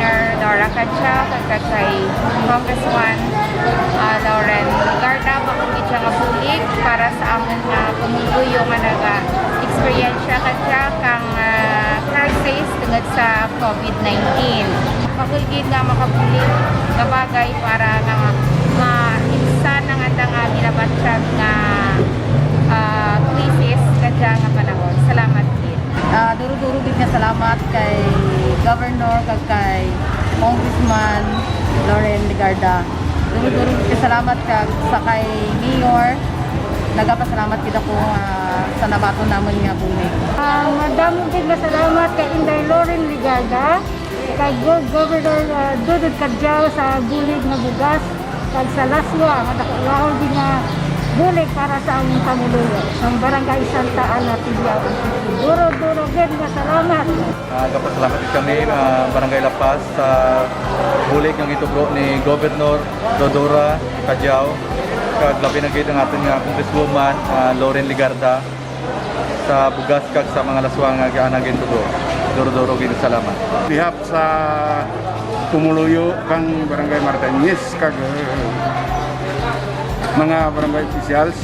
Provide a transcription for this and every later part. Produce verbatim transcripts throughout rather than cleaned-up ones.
Mayor Dora Cadiao, kag kay Congressman, ah, Loren Legarda, bakal gid dya nga bulig para sa amun nga pumuluyo nga naga-eksperyensya kadya kang, ah, crisis tungod sa COVID nineteen. Bakal gid nga makabulig nga bagay para nga maibsan ang anda nga ginabatyag nga, ah, krisis kadya nga panahon. Salamat gid. Ah, duro-duro gid nga salamat kay Governor kag kay Congressman Loren Legarda. Duro-duro gid nga salamat kag sa kay Mayor. Nagapasalamat gid ako, ah, sa nabaton namun nga bulig. Ah, madamo gid nga salamat kay Inday Loren Legarda, kay Go-, Governor, ah, Dodod Cadiao sa bulig nga bugas, kag sa laswa nga dako-, dako gid nga bulig para sa amun pumuluyo sa Barangay Santa Ana, Tibiao, Antique. Duro-duro gid nga salamat. Ah, nagapasalamat gid kami, ah, Barangay La Paz, sa bulig nga gintugro ni Governor Dodora Cadiao, kag labi na gid ang atun nga Congresswoman, ah, Loren Legarda, sa bugas kag sa mga laswa nga giana gintugro. Duro-duro gid salamat. Behalf sa pumuluyo kang Barangay Martañez kag, eh, mga barangay officials,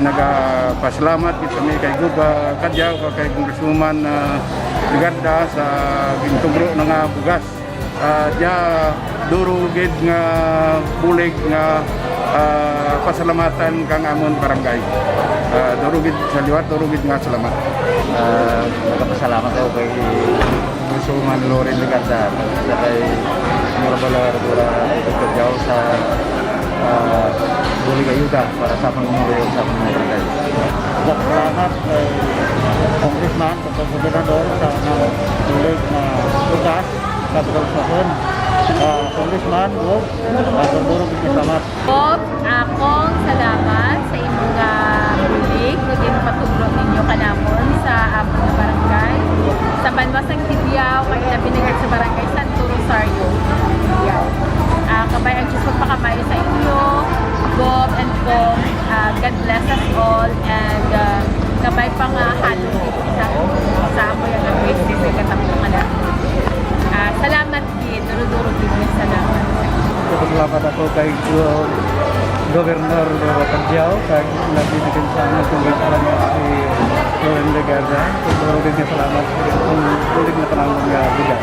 nagapasalamat gid kami kay Gov, ah, Cadiao kag kay Congresswoman, ah, Legarda sa gintugro na nga bugas. Ah, dya duro gid nga bulig nga, ah, pasalamatan kang amun barangay. Ah, duro gid sa liwat, duro gid nga salamat. Ah, nagapasalamat ako kay Congresswoman Loren Legarda, sa kay Honorable Dodora Cadiao sa, ah, bulig ayuda para sa pamumuyo sa mga barangay. Salamat kay Congressman, kag Gobernador sa mga bulig nga bugas, kag sa, ah, Congressman, Gov, ah, duro-duro gid nga salamat. Gov, ah, Cong, salamat sa imo nga bulig nga ginpatugro ninyo kanamun sa amun nga barangay. Sa banwa sang Tibiao, kag labi na gid sa Barangay Santo Rosario, Tibiao. Ah, kabay ang Diyos magpakamaayo sa inyo, Gov and Cong. Ah, God bless us all, and, ah, kabay pa nga halong gid kita sa amo nga crisis nga gatapok kanamun. Ah, salamat gid, duro-duro gid nga salamat. Nagapasalamat ako kay Go-, Governor Dodora Cadiao, kag labi na gid sa amun Congressman nga si Loren Legarda. Duro gid nga salamat sa bulig nga kanamun nga bugas.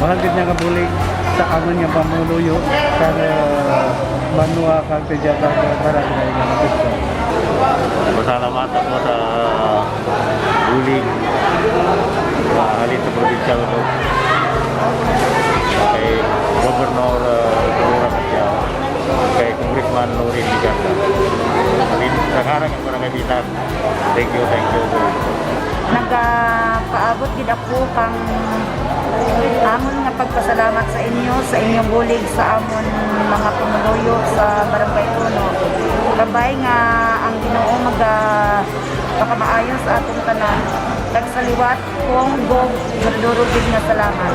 Mahal gid nga bulig sa amun nga pumuluyo, kag, ah, banwa kag Tibiao kag barangay nga mapista. Pasalamat ako sa bulig, ah, halin sa probinsya ko. Kay Governor, ah, Dodora Cadiao, kay Congressman Loren Legarda. Halin sa ngaran kang Barangay Bintan. Thank you, thank you. Nagapaabot gid ako kang amun nga pagpasalamat sa inyo, sa inyong bulig sa amun mga pumuluyo sa Barangay Puno. Kabay nga ang Ginoo magpakamaayo sa atun tanan. Kag sa liwat, Cong, Gov, duro-duro gid nga salamat.